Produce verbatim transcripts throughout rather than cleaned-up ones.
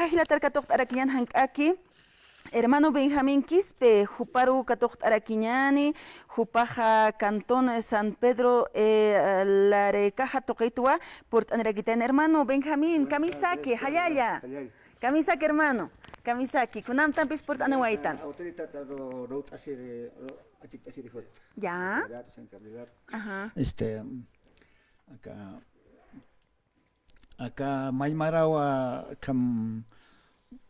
Jilatar katuqt'arakiñän jank'aki, hermano Benjamín Quispe, juparu katuqt'arakiñäni, jupaxa cantón San Pedro, eh, Larecaja tuqitwa purt'anirakitayna. Hermano Benjamín, kamisaki, jallalla. Kamisaki, hermano. Kamisaki, kunamtampis purt'aniwaytan. Autoridad ro-, rot'asiri, ro-, achikt'asiri jut. Ya. Autoridad, señor Cardenal. Ajá. Este, aka, aka maymarawa kam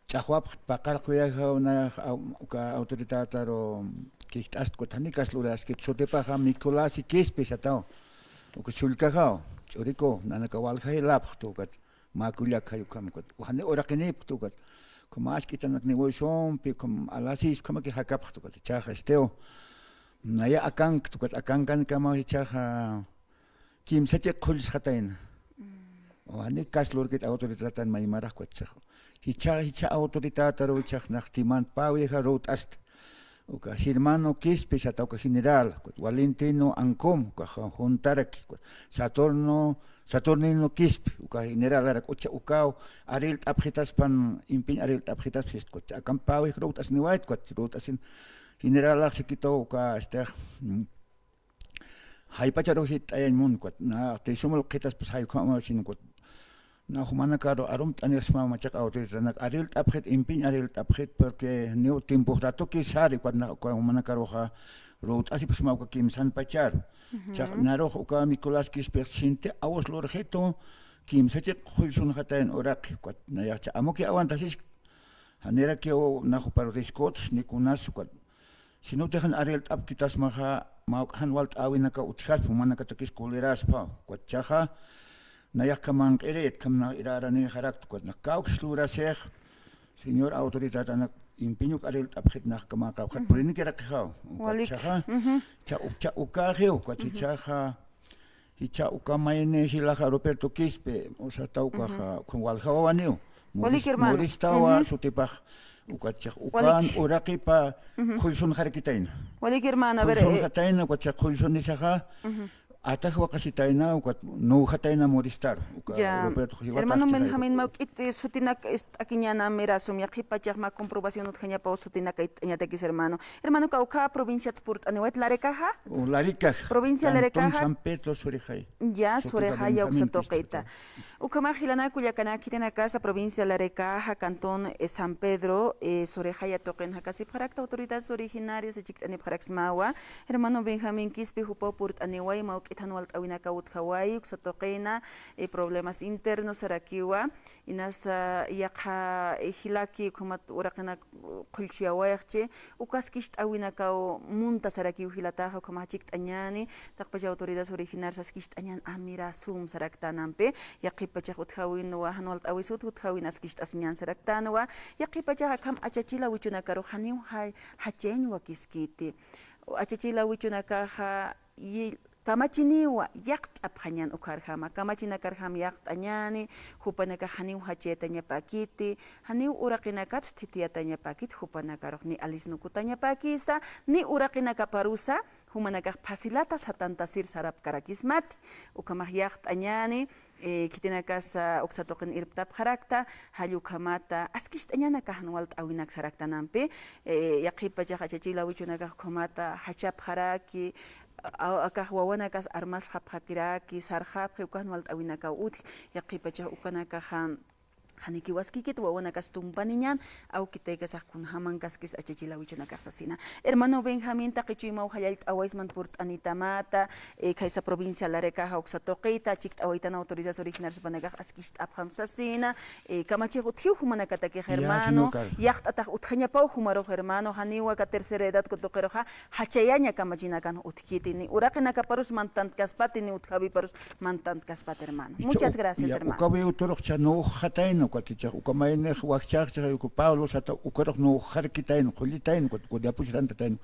ch'axwapxt paqar quyajaw na, au-, uka autoridad ro kijt'ast kutani kas luraskit sutipaxa Nicolás Quispe sataw. Uka sullkajaw, ch'uriku, nanaka walja jilapxt ukat. Mä kullak jay ukham ukat, jani uraqinipxt ukat, ukham ask'itanak niwayusumpi, ukham a las seis ukhamaki jakapxt ukat, jichhaxa, este, naya akankt ukat, akankankama jichhaxa kimsa chiq qhullsxatayna. Jani kas lurkit autoridadtan maymarax ukat jichhaxa. Jichha, jichha autoridadaru jichhax nax timan pä wixa rut'ast. Uka Germano Quispe sata uka general, ukat Valentino Ancom, uka ja-, juntaraki, ukat Saturno, Saturnino Quispe, uka generalarak ucha ukaw arillt'apxitaspan, impiñ arillt'apxitaspa, ukat akam pä wix rut'asniwayt, ukat rut'asin generalax sikitaw uka, este, mm, jaypacharu jit'ayañ mun, ukat na, te sumul qhitaspas jay ukhama, sino ukat na jumanakaru arumt'anixsma machaq autoritanak arillt'apxit, impiñ arillt'apxit, porque niw tiempox ratuki sari, ukat na, uka jumanakaruxa rut'asipxsma uka kimsan pacharu. Ujú. Chaq narux uka Nicolás Quispix sinti awus lurxitu, kimsa chiq qhullsunxatayn uraqi, ukat nayax cha amuki aguantasisk, janirakiw na juparu discuts, ni kunas, ukat sinutix jan arillt'apkitasmaxa, mä juk'a jan walt'äwinakaw utjaspa, jumanakatakis coleraspa, ukat jichhaxa, nayax kamanq'irit, ukham nax iraranixa arakt, ukat nax kawkis lurasix, señor autoridadanak, impiñ uk arillt'apxit nax kamanqapxit, ujú, purinikirakixaw, ukat, walik, jichhaxa, ujú, cha, cha ukaxiw, ukat, ujú, jichhaxa, jichha uka mayni jilaxa Ruperto Quispe, o sea, ta ukaxa, ujú, ukham walja wawaniw. Walik, Moris-, hermano. Moristawa, ujú, sutipax, ukat jichhax, walik, ukan uraqipa, ujú, qhullsunxarakitayna. Walik, hermano, a ver, eh, qhullsunxatayna, ukat jichhax qhullsunisaxa, ujú, atax waqasitayna, ukat nuwxatayna Moristar, uka, ya, Ruperto jiwatax, hermano Benjamín, mawk'it, eh, sutinak ist'akiñäni, mira, sum yaqhipachax mä comprobación utjañapaw sutinak ist'añatakis, hermano. Hermano, kawkha provinciat purt'aniwayt, Larecaja? O Larecaja. Provincia Larecaja. Cantón San Pedro Surixay. Ya, Surixay, Surixaya uksa tuqita. Ukhamax jilanaka kullakanaka, khitinakasa provincia Larecaja, cantón, eh, San Pedro, eh, Surixaya tuqin jakasipxarakta autoridades originarias, chikt'anipxaraksmawa. Hermano Benjamín Quispe jupaw purt'aniway, mawk'it jan walt'äwinakaw utjaway, uksa tuqina, eh, problemas internos sarakiwa. Inasa yaqha, eh, jilaki, ukhamat uraqinak, uh, qhullchiyawayxchi, uka askist'äwinakaw munta sarakiw jilataxa, ukhamax chikt'añäni, taqpach autoridades originarias askist'añän, a, mira, sum saraktanampi, yaqhipachax utjäwinwa, jan walt'äwisut utjäwin askist'asiñän saraktanwa, yaqhipachax akham achachila wichunakarux janiw ja-, jachayañ wakiskiti. Achachila wichunakaxa, yi-, kamachiniwa yaqt'apxañän ukharjama, kamachinakarjam yaqt'añäni, jupanakax janiw jachayatañapäkiti, janiw uraqinakats thithiyatañapäkit, jupanakarux ni alisnukutañapäkisa, ni uraqinakaparusa, jumanakax phasilata satantasir sarapkarakismati, ukhamax yaqt'añäni, eh, khitinakasa uksa tuqin irptapxarakta, jall ukhamata, askist'añäni aka jan walt'äwinak saraktanampi, eh, yaqhipachax achachila wichunakax ukhamata jachapxaraki, a-, akax wawanakas armasxapxakiraki, sarxapxi, uka jan walt'äwinakaw utji, yaqhipachax ukanakaxa, janikiw askikit, wawanakas tumpaniñän, awki taykasax kunjamankaskis achachila wichunakax sasina. Hermano Benjamín, taqi chuymaw jallallt'awaysman purt'anitamata, eh, khaysa provincia Larecaja uksa tuqita, chikt'awaytan autoridades originarias jupanakax askist'apxam sasina, eh, kamachix utjiw jumanakatakix, ya, hermano, señor Carlos. Yaqt'atax utjañapaw jumarux, hermano, janiw aka tercera edad tuqiruxa, jachayaña kamachinakan utjkiti, ni uraqinakaparus mantankaspati, ni utjäwiparus mantankaspati, hermano. Jichha, muchas gracias, ya, hermano. Ukawiw turux jichha nuwxatayna, ukat jichhax uka maynix wajchax, jichhax uka Pablo sata, ukarux nuwxarkitayna, qullitayna, ukat uka diapuchirantatayna.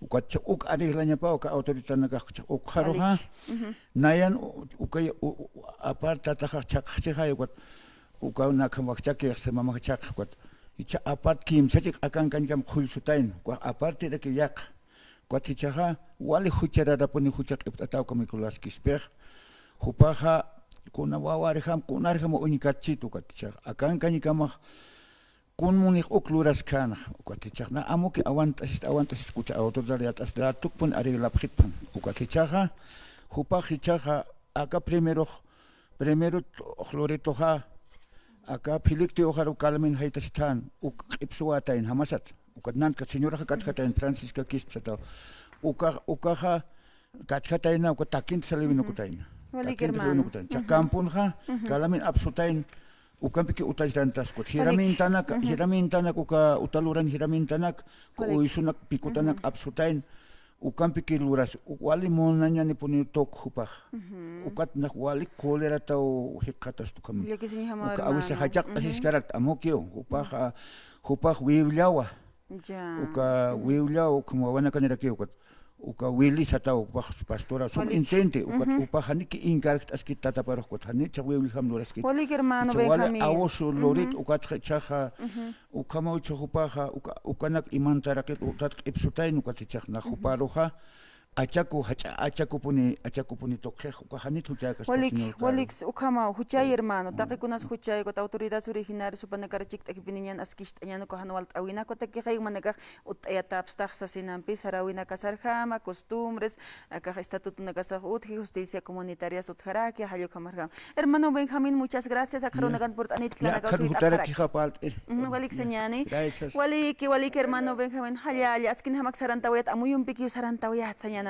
Ukat jichha uk arreglañapaw, uka autoritanakax jichhax ukxaruxa. Aliki. Ujú. Nayan u-, uka u-, u-, apartataxa chhaqxchixay, ukat uka nakham wajchakix, mamax chhaqx, ukat. Jichha apart kimsa chiq akankañkam qhullsutayna, uka apartiraki yaqha. Ukat jichhaxa, wali juchararapuni jucha q'ipt'ataw uka Nicolás Quispix. Jupaxa, kuna wawarjam, kunarjam uñkatchit ukat jichhaxa. Akankañkamax, Kun munix uk luraskänxa, ukat jichhax na amuki awant'asist, awant'asist, kucha autoridad yat'asist, tukpun arreglapxitpan. Ukat jichhaxa, jupax jichhaxa, aka primerox, primero Floretoxa, aka Filictioxaru Carmen jaytasithan, uk q'ipsuwätayn jamasat. Ukat nanka señoraxa katjatayn Francisca Quispe sataw. Uka, ukaxa, katjatayna, uka takinta saliwinukutayna. Walik, takinta hermano. Saliwinukutayna. Jichhax camponxa, Carmen apsutayn, ukampiki utallrantasku. Jiramintanak, jiramintanak, uka uta luran jiramintanak, uka uysunak, pikutanak apsutayn, ukampiki luras, u-, wali munañanipuni tuk jupax. Ukat nax wali colerataw jikxatast ukham. Uka awisi jach'aq'asiskarakta amukiw, jupax, a, jupax Wiwllawa. Ya. Uka Wiwllaw, ukham wawanakanirakiw ukat. Uka Wili sataw, ukax pastora, sum intenti, ukat jupax janiki encargt'askit tataparux, ukat janicha Wiwlljam luraskit. Walik, hermano Benjamín. Awus lurit, ukat jichhaxa, ukhamaw jichhax jupaxa, uka, ukanak imantarakit, utat q'ipsutayn, ukat jichhax nax juparuxa, achaku, jach'a, achakupuni, achakupuni tuqix, uka janit juchäkaspa, walik, señor, walik, ukhamaw, juchay, hermano, taqikunas juchay, ukat autoridades originarias jupanakar chikt'akipiniñan askist'añan, uka jan walt'äwinaka, ukat taqi jay jumanakax utt'ayatäpstax sasinampi, saräwinakasarjama, costumbres, akax estatutonakasax utji, justicia comunitarias utjaraki, jall ukhamarjama. Hermano Benjamín, muchas gracias, akxarunakan purt'anit, ya, jilanakaw akxan suyt'apxaraki. Jutarakixa parlt'ir. Ujú, walik sañäni. Gracias. Waliki, waliki, hermano Benjamín, jalla, jalla, askinjamak sarantawayät, amuyumpikiw sarantawayät sañänampi.